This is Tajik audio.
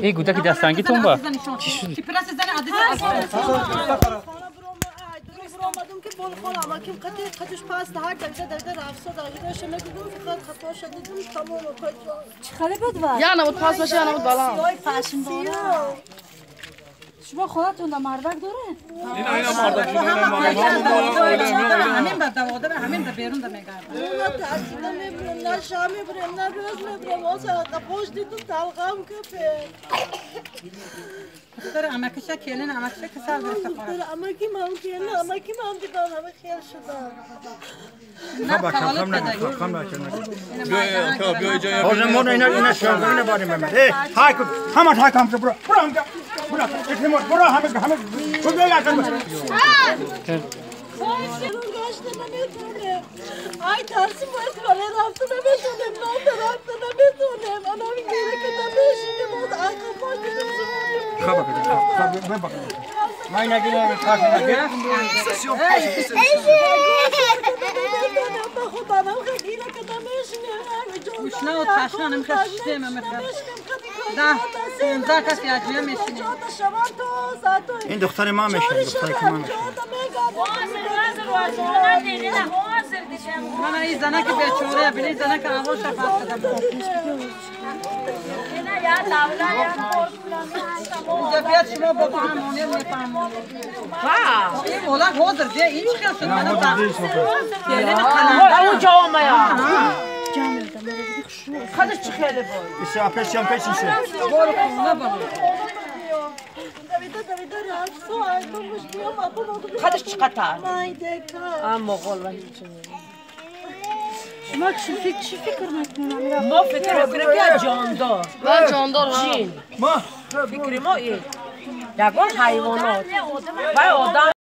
Эй, гудаки дастангитон ба? Чӣ шуд? омадам ки бол хона амаким қати қатиш пас ҳар давида давида рафсо давида надидам, фақат хатоша дидам, тамом опаҷон. Чӣ хеле буд ва? Я набуд пас баша, я набуд баланд. Сиёҳи пашмдора. Шумо хонатон да мардак доред? Ина мардак ҳамин ба давода, ҳамин ба берун да мегардад. На тарсида мебурем, на ша мебурем, на рӯз мебурем. Оза қапош дидум, талғам капе. Духтар амакиша келин, амакиша касал гирифта хона. Духтар амаки ман келин, амаки ман дидам, ҳама хел шудам. Ҳозир мо ина шоғина барем. Э, ҳай кун, ҳамаш ҳай кам бура. Бура ҳамҷа. Бура, эҳтимол бура ҳама ҳама. Куҷо якан? Гашта наметонем. Ай тарсим бояд вале рафта наметонем, нота рафта наметонем. Анами гира ка намешинем, оз ай қапош дидум зумонем. Хаба хаба, бебак. Май нагира, хак нагира. Гушна ташна намехашидем, да, 15 кас яҷия мешинем. Ин духтари ман мешавад, духтари ки ман. Мана ин занаки бечора, бини занаки аввал шафат кардам. Инҷа биёд шумо бо фаҳмонед, мефаҳмонед. Ин молак ҳозир де, ин чӣ хел шуд? Мана келини қаландар. Онҷо омая. Хадаш чӣ хеле буд? Исе апесиам песисе. Бору хона баро. Давида давида рафсо, ай бомуш биём, апа Хадаш чӣ қатар? Майдека. А моғол ва ҳеҷ. Шумо чӣ фикр мекунед? Мо фикр мекунем ки ҷондор. Ва ҷондор ҷин. Фикри мо ин. Ягон ҳайвонот. Вай одам.